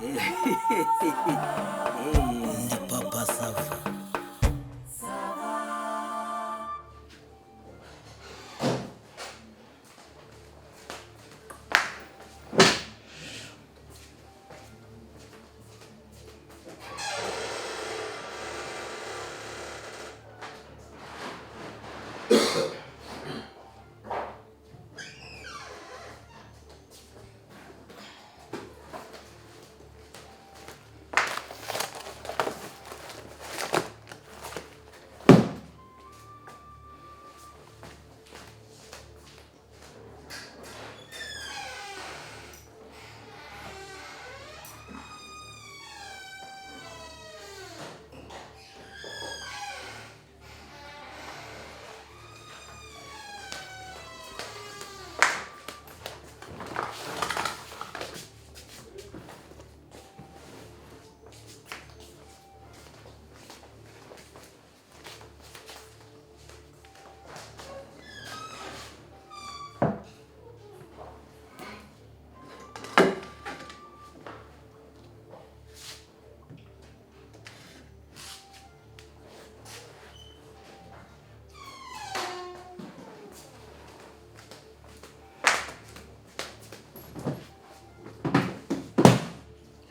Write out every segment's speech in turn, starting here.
Ndi Papa Sava.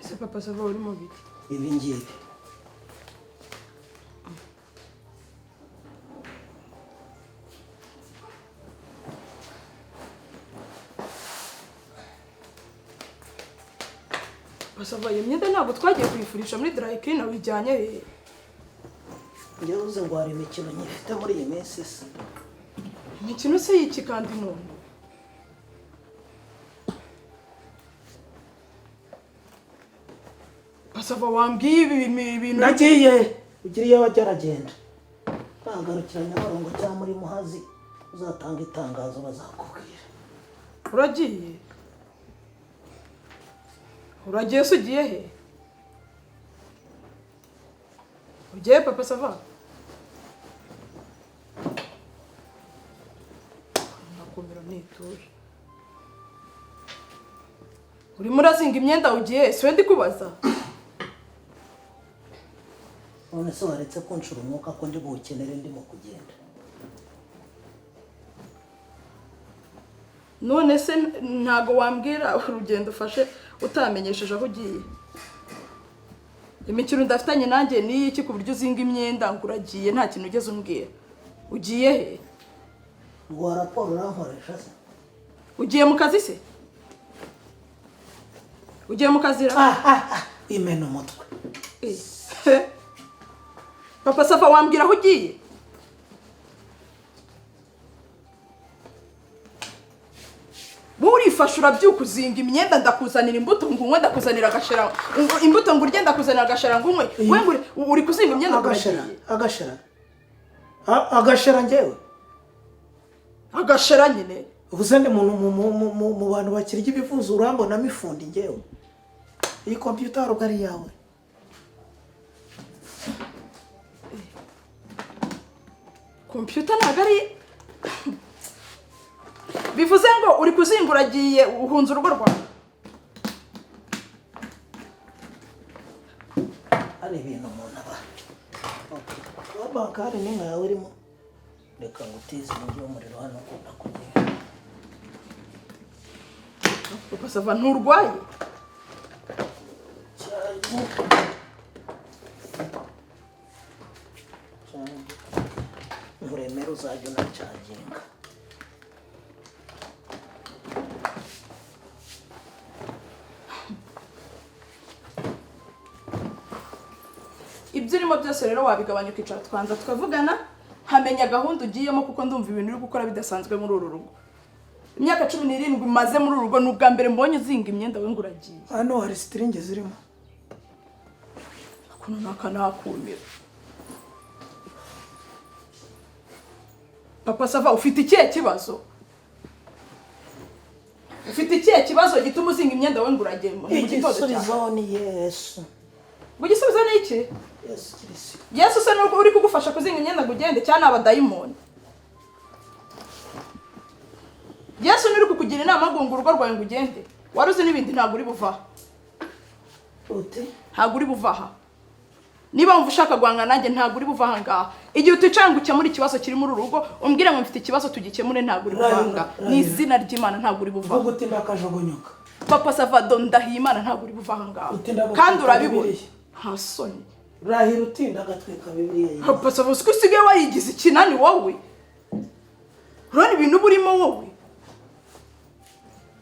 Ese Papa Sava, urimo biki? Ibi ngibi. Papa Sava, iyo myenda ntabwo twagiye kuyifurisha muri dry cleaner? Wijyanye he? Njyewe uzi ngo hari imikino nyifite muri iyi minsi se? Imikino se y'iki kandi none? Papa Sava, wambwiye ibi bintu? Nagiye, ugira iyo wajya aragenda, ntagarukira Nyabarongo cyangwa muri Muhazi, uzatanga itangazo bazakubwira. Uragiye, uragiye se? Ugiye he? Ugiye, Papa Sava? Nakumira nituje, urimo urazinga imyenda, ugiye? Si we ndi kubaza. None se waretse kunshura umwuka ko ndi buwukenere, ndimo kugenda? None se ntago wambwira urugendo ufashe utamenyesheje aho ugiye? Imikino udafitanye nanjye ni iki, ku buryo uzinga imyenda ngo uragiye, nta kintu ugeze umbwira? Ugiye he? Ngo raporo urankoresha se? Ugiye mu kazi se? Ugiye mu kazi ra? Ah, ah, ah, imena umutwe. Eh. Papa Safa, wambwira aho ugiye? Wowe urifashe, urabyuka, uzinga imyenda, ndakuzanira imbuto ngo unywe, ndakuzanira agashera imbuto ngo urye, ndakuzanira agashera ngo unywe, wowe ngo uri kuzinga imyenda ngo Agashera? uragiye. Agashera? Agashera njyewe? Agashera nyine. Ubu se ndi mu bantu bakirya ibivuzo? Urambonamo ifundi njyewe? Iyi kompiyuta hari ari iyawe? Kompiyuta ntabwo ari, bivuze ngo uri kuzinga uragiye, uhunze urugo rwawe. Hari ibintu umuntu aba kuba bankari n'inka yawe irimo. Reka ngo utize umujyi w'umuriro hano ukunda kugenda. Papa Sava, nturwaye? Cyane cyane, nkuremere uzajya unacaginga. Ibyo urimo byose rero wabigabanya, ukicara twanza tukavugana, nkamenya gahunda ugiyemo, kuko ndumva ibintu uri gukora bidasanzwe muri uru rugo. Imyaka 17 maze muri uru rugo, ni ubwa mbere mbonye uzinga imyenda we ngo uragiye. Hano hari sitiringi zirimo. Ukuntu naka nakumira. Papa Sava, ufite ikihe kibazo? Ufite ikihe kibazo gituma uzinga imyenda we ngo uragiye mu gitondo cyawe? Igisubizo ni Yesu. Ngo igisubizo ni iki? Yesu Kirisitu. Yesu se nubwo uri kugufasha kuzinga imyenda ngo ugende, cyangwa ni abadayimoni? Yesu nturi kukugira inama ngo urugo rwawe ngo ugende? Wari uzi n'ibindi, ntabwo uri buva. Uti? Ntabwo uri buva aha. Niba wumva ushaka guhangana nanjye, ntabwo uri buva aha ngaha. Igihe uticaye ngo ukemure ikibazo kiri muri uru rugo, umbwire ngo mfite ikibazo tugikemure, ntabwo uri buva aha ngaha. Ni izina ry'Imana, ntabwo uri buva aha. Vuga uti ndakajugunyuka. Papa Sava, do ndahiye Imana, ntabwo uri buva aha ngaha. Uti ndagatwika Kandi urabibona. Bibiliya. Nta soni. Rahira uti ndagatwika Bibiliya y'Imana. Papa Sava, uzi ko usigaye wayigize ikinani wowe? Urabona ibintu uba urimo wowe?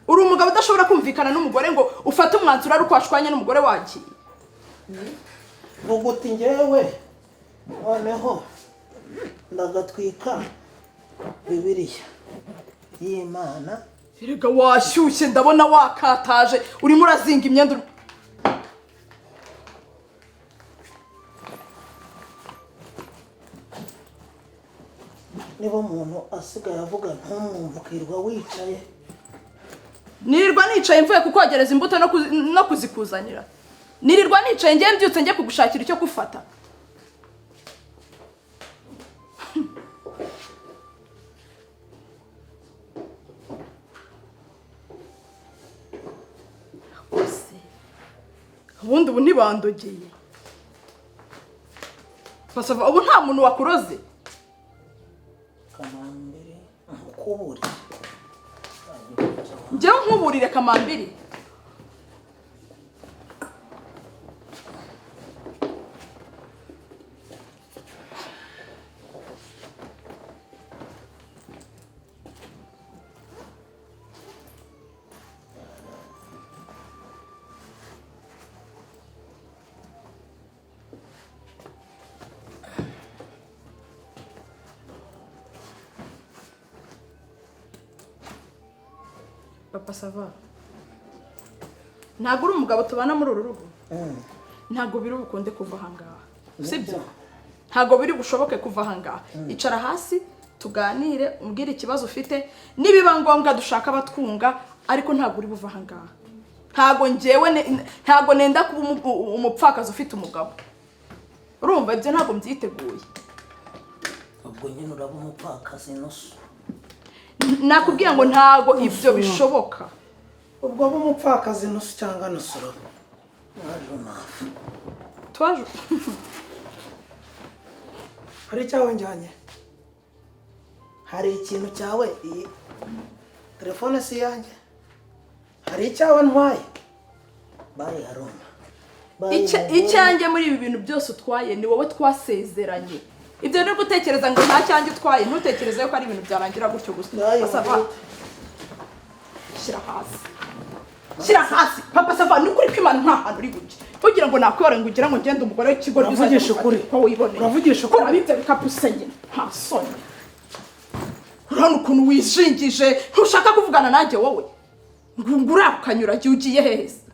Uri umugabo udashobora kumvikana n'umugore ngo ufate umwanzuro ari uko washwanye n'umugore wagiye. Vuga uti njyewe noneho ndagatwika Bibiliya y'Imana. Erega washyushye, ndabona wakataje, urimo urazinga imyenda Niba umuntu asigaye avuga ntumwumve, ukirwa wicaye. Nirirwa nicaye mvuye kukogereza imbuto no kuzikuzanira? Nirirwa nicaye ngiye mbyutse njye kugushakira icyo gufata? Ose, ubundi ubu ntibandogeye. Basava, ubu nta muntu wakuroze. Kamambiri nkukubure. Njyewe nkuburire kamambiri? Papa Sava, ntabwo uri umugabo tubana muri uru rugo. Ntabwo biri bukunde kuva ahangaha, sibyo? Ntabwo biri bushoboke kuva ahangaha. Icara hasi tuganire, umbwire ikibazo ufite, nibiba ngombwa dushaka abatwunga, ariko ntabwo uri buva ahangaha. Ntabwo njyewe ntabwo nenda kuba umupfakazi ufite umugabo, urumva? Ibyo ntabwo mbyiteguye. Ubwo nyine uraba umupfakazi nusu. Nakubwiye ngo ntabwo ibyo bishoboka. Ubwo aba umupfakazi nusu cyangwa nusu uraba waje unafa. Twaje. Hari icyawe njyanye, hari ikintu cyawe. Iyi telefone si iyanjye. Hari icyawe ntwaye bayi aroma. Icyanjye muri ibi bintu byose utwaye ni wowe twasezeranye. Ibyo ni gutekereza ngo nta cyanjye utwaye, ntutekereze ko ari ibintu byarangira gutyo gusa. Nayo. Sava, shyira hasi, shyira hasi. Papa Sava, ni ukuri kw'Imana, nta hantu uri buce. Tugira ngo nakwihorere ngo ugira ngo ngende umugore w'ikigo. Uravugisha ukuri. Ko wiboneye. Uravugisha ukuri. Kuramo ibyo bikapu se nyine, nta soni. Urabona ukuntu wijingije, ntushaka kuvugana nanjye wowe. Ngo urakanyura igihe ugiye hehe se?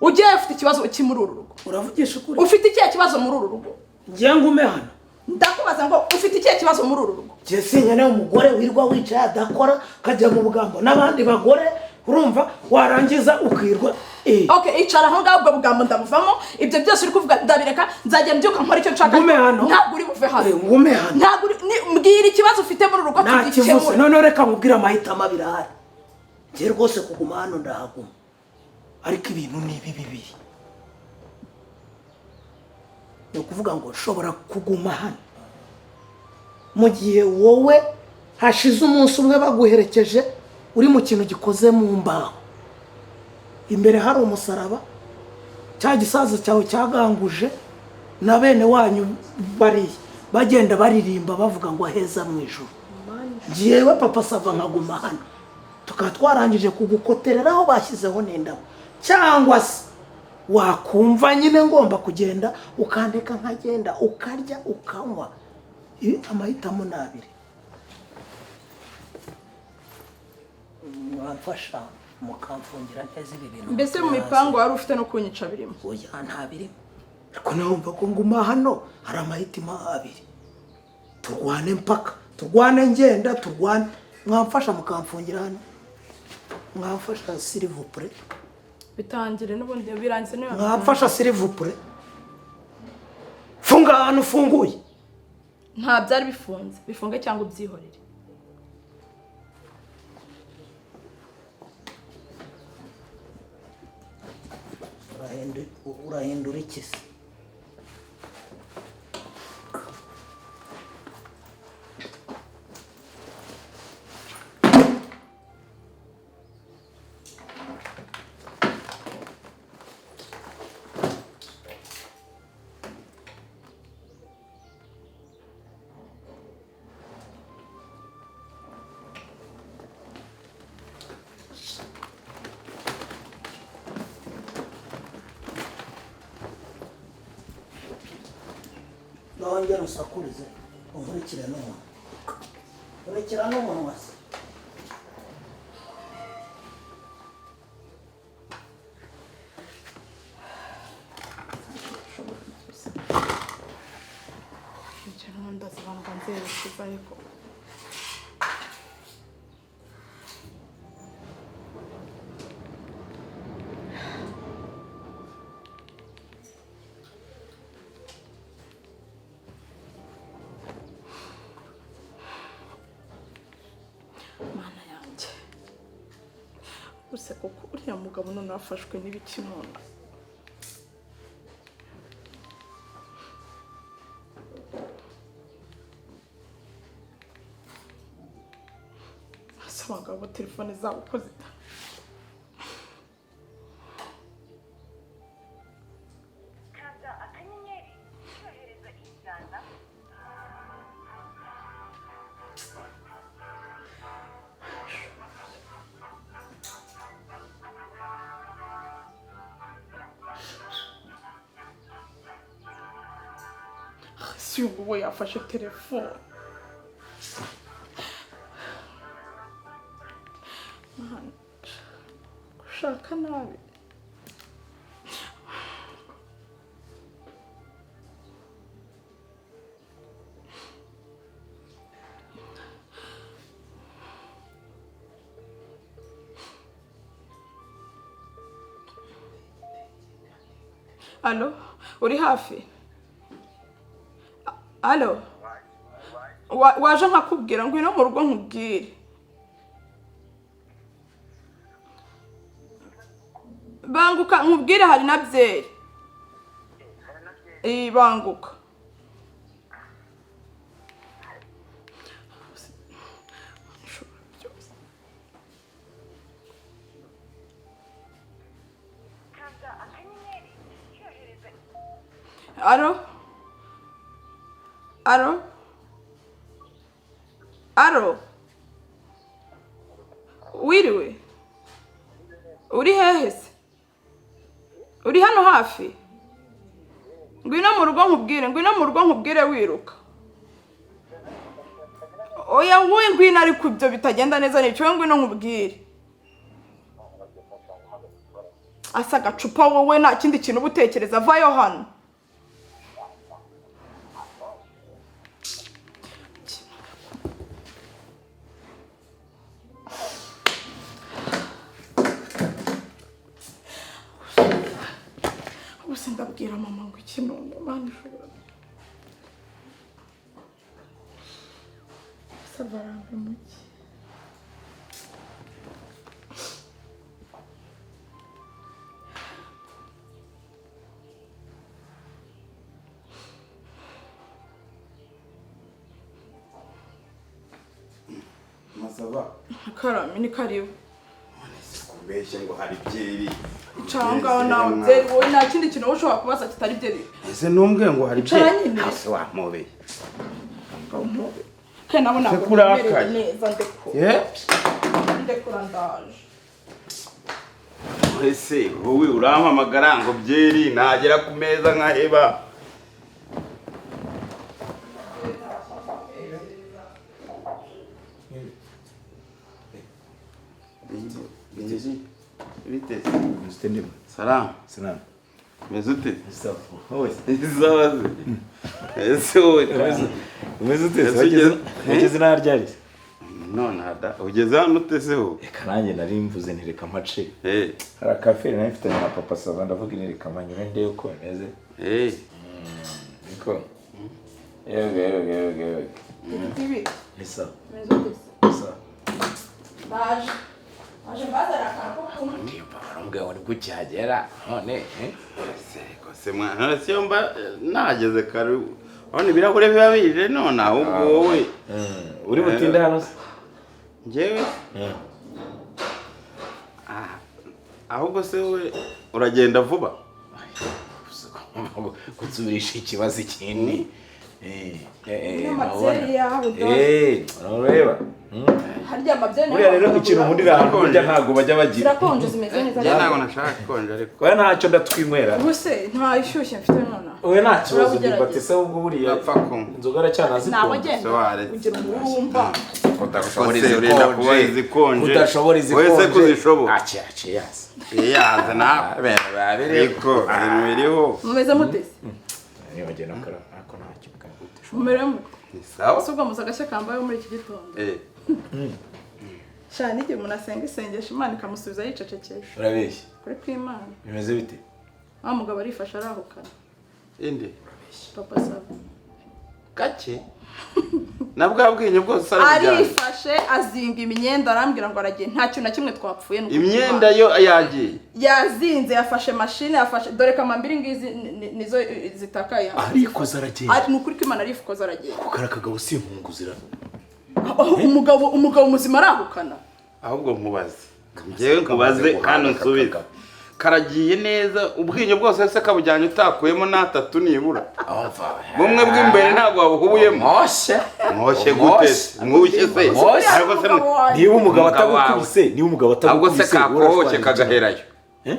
Ugiye ufite ikibazo ki muri uru rugo? Uravugisha ukuri. Ufite ikihe kibazo muri uru rugo? Ngiye ngume hano. Ndakubaza ngo ufite ikihe kibazo muri uru rugo? Njye sinkeneye umugore wirwa wicaye adakora, akajya mu bugambo n'abandi bagore, urumva? Warangiza ukirwa. Okay, icara aho ngaho. Ubwo bugambo ndabuvamo, ibyo byose uri kuvuga ndabireka, nzajya mbyuka nkora icyo nshaka. Ngume hano. Ntabwo uri buve hano. Ngume hano. Ntabwo uri mbwira ikibazo ufite muri uru rugo Nta kivuze. tugikemure. Noneho reka nkubwire, amahitamo abiri ahari. Njye rwose kuguma hano ndahaguma, ariko ibintu ni ibi bibiri. Ni ukuvuga ngo nshobora kuguma hano mu gihe wowe hashize umunsi umwe baguherekeje uri mu kintu gikoze mu mbaho, imbere hari umusaraba, cya gisaza cyawe cyaganguje na bene wanyu bariya bagenda baririmba bavuga ngo aheza mu ijuru. Njyewe Papa Sava nkaguma hano, tukaba twarangije kugukoterera aho bashyizeho n'indabo. Cyangwa se wakumva nyine ngomba kugenda, ukandeka nkagenda, ukarya ukanywa. Ibi amahitamo ni abiri. Mwamfasha mukamfungira neza ibi bintu. Mbese mu mipango wari ufite no kunyica birimo? Oya, nta birimo, ariko numva ko nguma hano hari amahitamo abiri: turwane mpaka turwane, ngenda turwane. Mwamfasha mukamfungira hano, mwamfasha s'il vous plaît. Bitangire n'ubundi birangize niba. Mwamfasha s'il vous plaît, funga ahantu ufunguye. Nta byari bifunze, bifunge cyangwa ubyihorere. Urahindura iki se? Nongera usakurize, unkurikire n'umunwa, nkurikira n'umunwa se. Ibyo ndaziba ngo nzerekeza ariko Mana yanjye, gusa koko uriya mugabo none afashwe n'ibiki none? Ese abagabo telefone zabo ko zita Kanda akanyenyeri yohereza injyana. Si ubu we yafashe telefone. Mana, gushaka nabi. Alo, uri hafi? Alo, waje nkakubwira, ngwino mu rugo nkubwire. Banguka nkubwire, hari na byeri. Banguka. Nshobora byose. Kanda akanyenyeri yohereza. Alo, alo, alo, wiriwe? Uri hehe se? Uri hano hafi? Ngwino mu rugo nkubwire, ngwino mu rugo nkubwire wiruka. Oya wowe ngwino, ariko ibyo bitagenda neza nicyo, wowe ngwino nkubwire. Asa agacupa wowe, nta kindi kintu uba utekereza, vayo hano. Ubuse ndabwira mama ngo iki none? Mana ishobora sabarambe muki. Masava. Karame, ni karibu. Kubeshya ngo hari byeri. Icara ngaho nawe, byeri wowe nta kindi kintu wowe ushobora kubaza kitari byeri. Ese numbwe ngo hari Icara byeri? nyine. Hasi wampobeye. Ngaho mpobe kandi nabo ntabwo Se kurakaye. merewe neza, ndekura. Ye? Ndekura, ndaje. Ese wowe urampamagara ngo byeri, nagera ku meza nkaheba. Bite? Mzitendima. Salamu. Salamu. Meze ute? Sawa. Wowe. Sawa se. Ese wowe Umeze ute? Ese Wageze ugeze- wageze n'aho ryari? None hada ugeze hano ute se wowe? Reka nanjye nari mvuze nti reka mpace. Eh. Hari akaferi nari mfitanye na Papa Sava, ndavuga nti reka mpanyure ndebe uko bimeze. Eh. Niko. Yewe yewe yewe yewe. Ibi Ni sawa. meze ute se? Ni sawa. Ndaje, ndaje mbazana akantu ko kunywa. Ndimba. Urambwira ngo nibwo ukihagera none eh? Se mwana, none siyo mba nageze kare, urabona ibirahure biba bije none, ahubwo wowe. Uri butinde hano se? Njyewe? Ahubwo se wowe uragenda vuba? Gutsubirisha ikibazo ikindi. N'amabyeri yawe, dore. Ureba. Harya amabyeri Buriya rero ikintu nkundira ahantu burya ntabwo bajya bagira. Zirakonje, zimeze neza. Njye ntabwo nashaka konje ariko. Oya, ntacyo, ndatwinywera. Ubu se nta ishyushye mfite nonaha? Oya, nta kibazo. Urabugerageza. Ndimbati se ahubwo buriya Urapfa kunywa. inzoga aracyanazikunda. Nawe genda Se waretse. ugira umururumba. Udashobora Kose urinda kuba izikonje. Udashobora izikonje. Wese kuzishobora. Aci aci yasi. Yaza nawe. Ariko ibintu biriho. Mumeze mutese? Niba bagenda kara ako ntacyo bwagutesha. Mumere mute? Ni sawa. Ese ubwo muzi agashya kambayeho muri iki gitondo? Sha, n'igihe umuntu asenga isengesho Imana ikamusubiza yicecekeye. Urabeshya. Kuri kw'Imana. Bimeze bite? Wa mugabo arifashe arahukana. Indi. Papa Sava. Gake. Na bwa bwinyo bwose arabujyana. Arifashe azinga imyenda, arambwira ngo aragiye, nta kintu na kimwe twapfuye, ni ukuri Imyenda kw'Imana. yo yagiye. Yazinze, yafashe mashine, yafashe dore kamambiri ngizi nizo zitakaye. Arikoza aragenda. Ni ukuri kw'Imana, arifikoza aragenda. Kuko ari akagabo si impunguzira. Umugabo muzima arahukana? Ahubwo nkubaze. Njyewe nkubaze kandi unsubize. Karagiye neza ubwinyo bwose se kabujyanye utakuyemo n'atatu nibura? Bumwe bw'imbere ntabwo wabuhubuyemo. Moshe. Mwoshye gute se? Mwoshye se? Mwoshye. Ariko se Umugabo wanjye. Niba umugabo Umugabo wawe. atagukubise, niba umugabo Ahubwo se atagukubise, kakohoshye kagaherayo. Eh?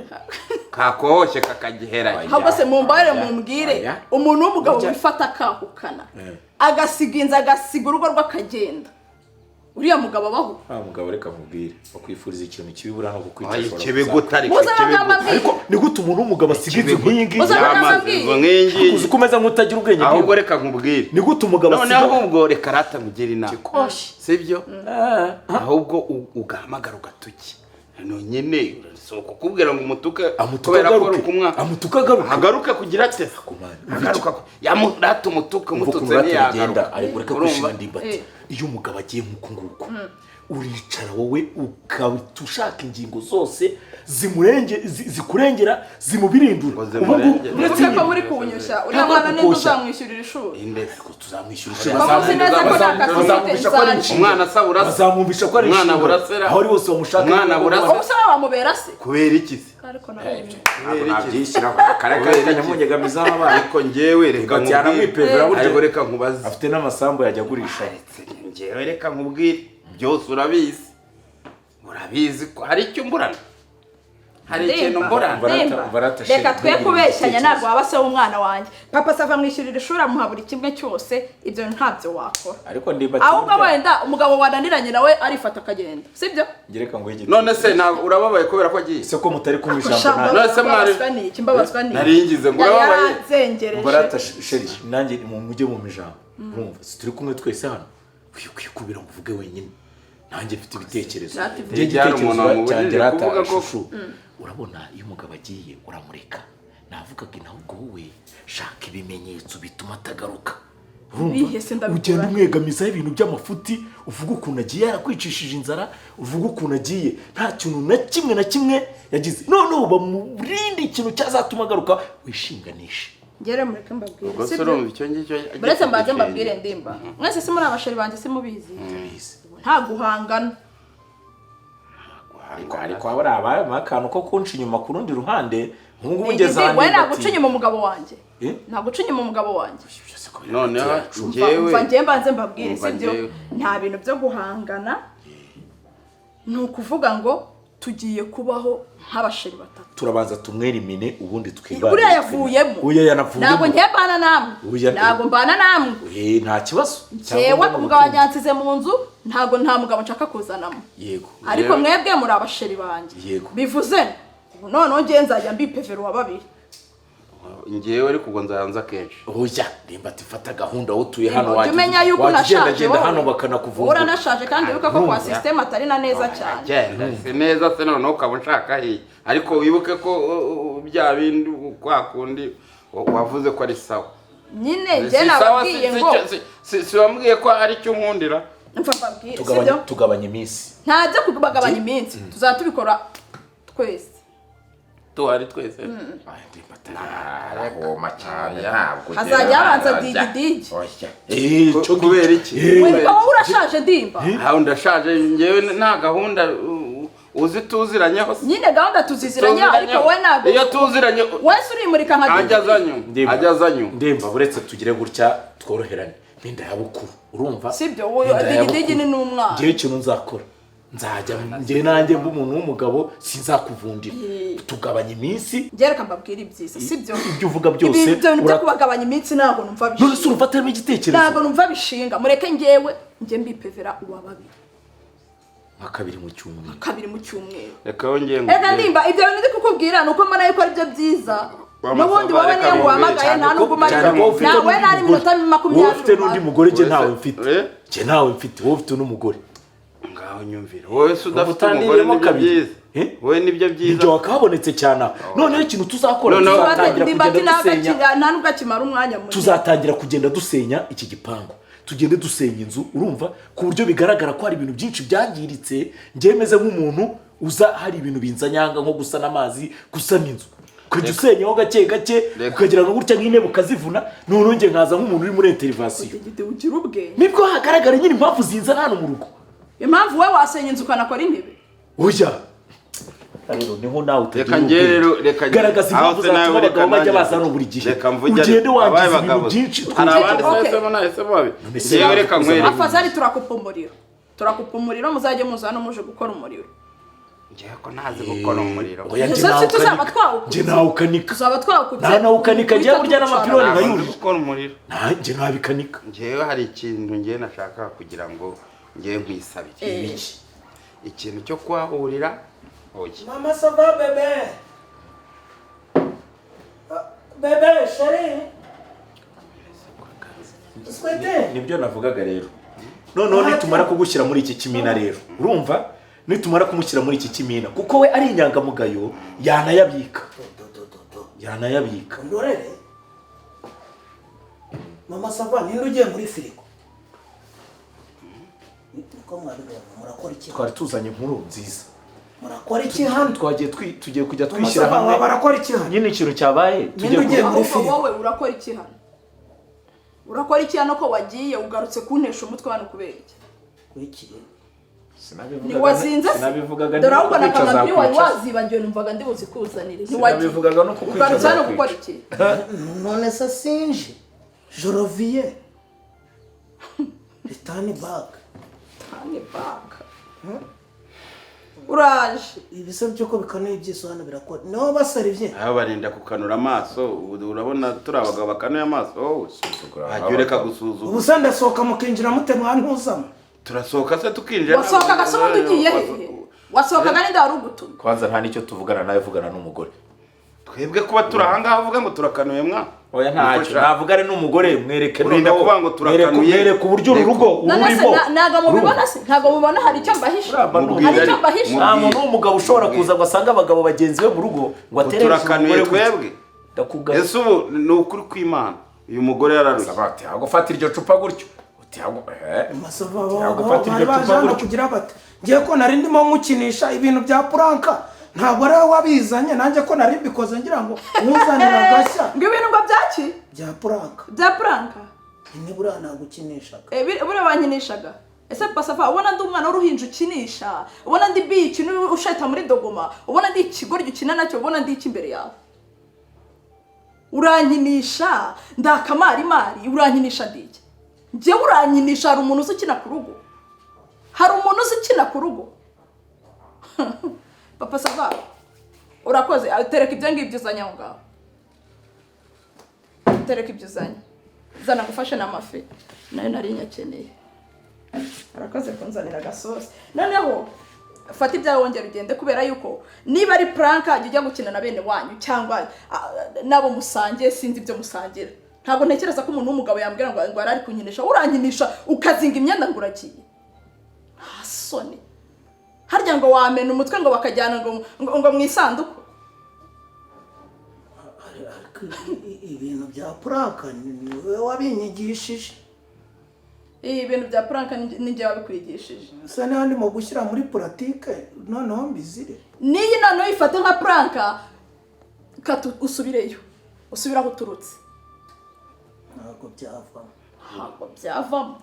Kakohoshye kakagiherayo. Ahubwo se mumbare Oya. mumbwire, Oya. umuntu w'umugabo Burya- wifata akahukana, Eh. agasiga inzu, agasiga urugo rwe akagenda, uriya mugabo abaho? Wa mugabo, reka mubwire, bakwifuriza ikintu kibi buriya no kukwica Oya, ashobora ikibi kuzakora. gute ariko? Muze Ikibi amagambo gute? ambwiye. Ariko ni gute umuntu w'umugabo asiga inzu nk'iyi ngiyi? Muze amagambo Yamaze ambwiye. inzu nk'iyi ngiyi. Uzi ko umeze nk'utagira ubwenge? Ahubwo reka nkubwire. Ni gute umugabo None asiga ahubwo reka rata nkugire inama. Kikoshi. Sibyo? Ahubwo ugahamagara ugatuki. No nyine si ukukubwira ngo umutuke Amutuke kubera ko uri agaruke. kumwa. Amutuke agaruke. Agaruke kugira ate? Kumana. Agaruka yamurata umutuke, Umva ukuntu umututse rata bigenda, ntiyagaruka. ariko reka Urumva? kwishima Ndimbati. Eh. Iyo umugabo agiye nk'uku nguku, uricara wowe ukahita ushaka ingingo zose zimurenge zikurengera, zimubirindura. Ngo Ubu ngubu zimurengere. uretse Uvuge ko nyine muri kuwunyushya uriya Ntabwo mwana ninde kukoshya. uzamwishyurira ishuri? Indese. Ariko tuzamwishyura ishuri. Bamuzi neza ko nta kazi Bazamwumvisha ko ari mfite. inshingano. Umwana asabura se. Bazamwumvisha ko ari Umwana inshingano. burasera. Aho ari hose bamushaka. Umwana burasera. Ubu se wamubera se? Kubera iki se? Ariko nawe Kubera iki? Nabyishyiraho kare kare kanyamunyegamizaho abana. Ariko njyewe reka Ndimbati yaramwipevera burya. Ariko reka nkubaze. Afite n'amasambu yajya agurisha. Njyewe reka nkubwire. Byose urabizi. Urabizi ko hari icyo mburana. Hari ikintu mburana. Ndimba, Barata reka sheri, twe ntugire kubeshyanya. igitekerezo. Ntabwo waba se w'umwana wanjye. Papa Sava amwishyurira ishuri, amuha buri kimwe cyose, ibyo ntabyo wakora. Ariko Ndimbati Ahubwo burya- wenda umugabo wananiranye nawe arifata akagenda, sibyo? Njye reka nguhe igitekerezo. None se ntabwo urababaye kubera ko agiye? Se ko mutari kumva ijambo Sha, nanjye? None se mwari- mbabazwa n'iki? Mbabazwa n'iki? Nari ngize ngo Yari urababaye. yaranzengereje. Barata sheri, nanjye mujye mu ijambo. Urumva si turi kumwe twese hano? Kwikubira ngo uvuge wenyine, nanjye mfite ibitekerezo. Rata ivuge. Njye Byari igitekerezo umuntu wamubujije cyanjye rata kuvuga ko- shushu, urabona iyo umugabo agiye uramureka. Navugaga ahubwo wowe shaka ibimenyetso bituma atagaruka. Urumva? Ibihe se ndabikura Ugenda he? umwegamizaho ibintu by'amafuti, uvuga ukuntu agiye yarakwicishije inzara, uvuga ukuntu agiye nta kintu na kimwe na kimwe yagize, noneho bamurinde ikintu cyazatuma agaruka, wishinganishe. Ngere mureke mbabwire, Ubwo se sibyo? urumva icyo ngicyo Muretse mbanze mbabwire, Ndimba, mwese si muri abasheri banjye? Simubizi? Ndabizi. Nta guhangana. Ariko haba hari abayemo akantu ko kunca inyuma ku rundi ruhande, nk'ubu ngubu ngeze Ndi- ahandi we ntabwo bati- uca inyuma umugabo wanjye. Eh? Ntabwo uca inyuma umugabo wanjye. Byose ko biri Noneho hagati yacu. njyewe Umva, njyewe mbanze mbabwire, Umva sibyo? njyewe. Nta bintu byo guhangana, ni ukuvuga ngo tugiye kubaho nk'abasheri batatu. Turabanza tumwerimine ubundi twibane. Uriya yavuyemo. Uriya yanavuyemo. Ntabwo ngiye mbana namwe. Oya. Ntabwo mbana namwe. Eh, nta kibazo. Njyewe Cyangwa umugabo wanjye yansize mu nzu, ntabwo nta mugabo nshaka kuzanamo. Yego. Ariko mwebwe muri abasheri banjye. Yego. Bivuze ubu noneho ngiye nzajya mbipevera uwa babiri. Njyewe ariko ubwo nzayanza kenshi. Oya Ndimbati, fata gahunda, wowe utuye hano, Ujya umenya yuko wajya unashaje ugendagenda wowe. hano bakanakuvumbura. Uranashaje kandi wibuka ko kwa sisiteme atari na neza cyane. Genda si neza se noneho ukaba unshaka hehe? Ariko wibuke ko bya bindi kwa kundi wavuze ko ari sawa. Nyine Si njye sawa, nababwiye ngo si wambwiye ko ari cyo unkundira? Mfa mbabwire, Tugabanya sibyo? tugabanya iminsi. Nta byo kubagabanya iminsi, tuzaba tubikora twese. Tuhari twese. Arahoma cyane ntabwo. Hazajya habanza digidigi. Oya. Kubera iki? Witwa wowe urashaje Ndimba. Aho ndashaje njyewe, nta gahunda uzi tuziranyeho se? Nyine gahunda tuziziranye, ariko wowe ntabwo. Iyo tuziranye Wese urimurika nka ajya digidigi. azanyuma. Ndimba. Ajya azanyuma. Ndimba, uretse tugire gutya tworoherane, n'inda ya bukuru, urumva? Sibyo, wowe N'inda ya digidigi bukuru. ni n'umwana. Ngewe ikintu nzakora, nzajya njye nanjye mba umuntu w'umugabo, sinzakuvundira, tugabanya iminsi. Njye reka mbabwire ibyiza, sibyo? Ibyo uvuga byose Ibi ibyo bintu byo kubagabanya iminsi ntabwo numva None se bishinga. urumva atarimo igitekerezo? Ntabwo numva bishinga. Mureke njyewe njye mbipevera uwa babiri. Nka kabiri mu cyumweru. Kabiri mu cyumweru. Reka wongeye Ega Ndimba, ibyo bintu ndi kukubwira ni uko mbona yuko aribyo byiza. Wa N'ubundi Masaba, wowe reka niyo nguhamagaye nta nubwo umara Cyane ko ufite nawe n'undi nari mugore. iminota Wowe 20 ufite n'undi mugore, njye ntawe mfite. Eh? Njye ntawe mfite, wowe ufite n'umugore. Ngaho nyumvira, wowe se udafite umugore Utandiriyemo nibyo kabiri. byiza. Eh? Wowe nibyo byiza. Ibyo wakabonetse cyane aho. Noneho ikintu tuzakora, Noneho- tuzatangira Ndimba ati kugenda dusenya. nta nubwo akimara umwanya munini. Tuzatangira kugenda dusenya iki gipangu, tugende dusenya inzu, urumva, ku buryo bigaragara ko hari ibintu byinshi byangiritse. Njyewe meze nk'umuntu uza hari ibintu binzanyanga, nko gusana amazi, gusana inzu, ukajya usenyaho gake gake. Reka. Ukagira ngo gutya nk'intebe ukazivuna, noneho njye nkaza nk'umuntu uri muri intervention. Digidi, ugira ubwenge. Nibwo hagaragara nyine impamvu zinzana hano mu rugo. Impamvu wowe wasenya inzu ukanakora intebe? Oya, rero niho nawe utagira Reka njye ubwenge. rero, reka njye. Garagaza impamvu Aho se nawe zatuma reka abagabo bajya nanjye baza hano buri gihe. Reka mvuge. Ugende Abaye wangiza ibintu bagabo. byinshi. Hari abandi Okay. se nahisemo babi. se Njyewe reka nkwereke. Afazari, turakupa umuriro, turakupa umuriro, muzajye muza hano muje gukora umuriro. Njyewe ko ntazi gukora umuriro. Oya, njye Ese nawe tuzaba ukanika. twawukubye? Njye nawe ukanika. Tuzaba twawukubye. Nta nawe ukanika, njyewe burya n'amapironi Ntabwo nzi nkayurira. gukora umuriro. Nanjye nabikanika. Njyewe hari ikintu njyewe nashaka kugira ngo njyewe nkwisabire. Ibiki? Ikintu cyo kuhahurira, oya. Mama, ça va bébé? Ah, bébé, chérie. Sweetie. Nibyo navugaga rero. Noneho nitumara kugushyira muri iki kimina rero, urumva, nitumara kumushyira muri iki kimina, kuko we ari inyangamugayo, yanayabika, yanayabika. Ndorere. Mama, ça va, ninde ugiye muri firigo? Niko mwabibonye, murakora iki? Twari tuzanye inkuru nziza. Murakora iki hano? Twagiye tugiye kujya Mama twishyira ça va, hamwe. barakora iki hano? Nyine ikintu cyabaye, tugiye ugiye muri Ahubwo firigo? wowe urakora iki hano? Urakora iki hano ko wagiye ugarutse kuntesha umutwe hano kubera iki? Wiki. Ntiwazinze se? Sinabivugaga. Dore ahubwo na Kukwica kamambiri wari zakwica. wazibagiwe, numvaga ndi buzikuzanire. Ntiwagiye. Sinabivugaga no kukwica Ugarutse hano zakwica. gukora iki? None se sinje? Je reviens. Return back. Tani baka uraje. Ibise by'uko bikanuye ibyiso hano birakora. Niho basarivye. Aho barinda kukanura amaso, ubu urabona turi abagabo bakanuye amaso wowe? Wajya ureka gusuzugura. Ubu se ndasohoka mukinjira mute mwantuzamo? Turasohoka se tukinjira? Wasohokaga se ubundi ugiye hehe? Wasohokaga ninde wari ugutumye? Kwanza nta n'icyo tuvugana nawe, vugana n'umugore. Twebwe kuba turi ahangaha uvuga ngo turakanuye mwa? Oya, ntacyo navugane n'umugore, mwereke. Urinda Noneho kuvuga ngo turakanuye. mwereke uburyo uru rugo None se ururimo. ntabwo mubibona se? Ntabwo mubibona? Hari icyo mbahisha? Hari icyo mbahisha? Nta muntu w'umugabo ushobora kuza ngo asange abagabo bagenzi be mu rugo ngo atere hejuru Turakanuye umugore gutya. twebwe? Ndakugaya. Ese ubu ni ukuri kw'Imana, uyu mugore yararushye. Bati gufata iryo cupa gutyo uti Masava, gufata bari iryo baje cupa hano gutyo. kugira bate? Ngiye ko nari ndimo nkukinisha ibintu bya prank. Ntabwo ari wowe wabizanye, nanjye ko nari mbikoze ngira ngo nkuzanire agashya. Ngo ibintu ngo byaki? Bya prank. Bya prank? Ni buriya nagukinishaga. Eh, buriya wankinishaga. Ese pasafa, ubona ndi umwana w'uruhinja ukinisha? Ubona ndi bici usheta muri dogoma? Ubona ndi ikigoryi ukina nacyo? Ubona ndi iki imbere yawe? Urankinisha ndakamarimari, urankinisha ndi iki? Njyewe urankinisha? Hari umuntu uzi ukina ku rugo? Hari umuntu uzi ukina ku rugo? Papa Sava, urakoze. Ah, tereka ibyo ngibyo uzanye aho ngaho, tereka ibyo uzanye, zana ngufashe n'amafi nayo nari nyakeneye. Arakoze kunzanira agasosi. Noneho fata ibyawe wongera ugende, kubera yuko niba ari prank jya ujya gukina na bene wanyu cyangwa n'abo musangiye, sinzi ibyo musangira. Ntabwo ntekereza ko umuntu w'umugabo yambwira ngo yari ari kunkinisha. Urankinisha ukazinga imyenda ngo uragiye, nta soni? Harya ngo wamena umutwe ngo bakajyana ngo mu isanduku. Ariko ibintu bya prank ni wowe wabinyigishije. Ibi bintu bya prank ni njye wabikwigishije. Se niba ndimo gushyira muri pratique noneho mbizire. N'iyi noneho uyifate nka prank. Kata usubireyo, usubire aho uturutse. Ntabwo byavamo. Ntabwo byavamo.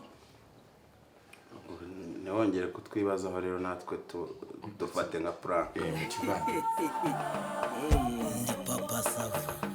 Ntiwongere kutwibazaho rero, natwe dufate nka prank. Mu kivandimwe. Ni Papa Sava.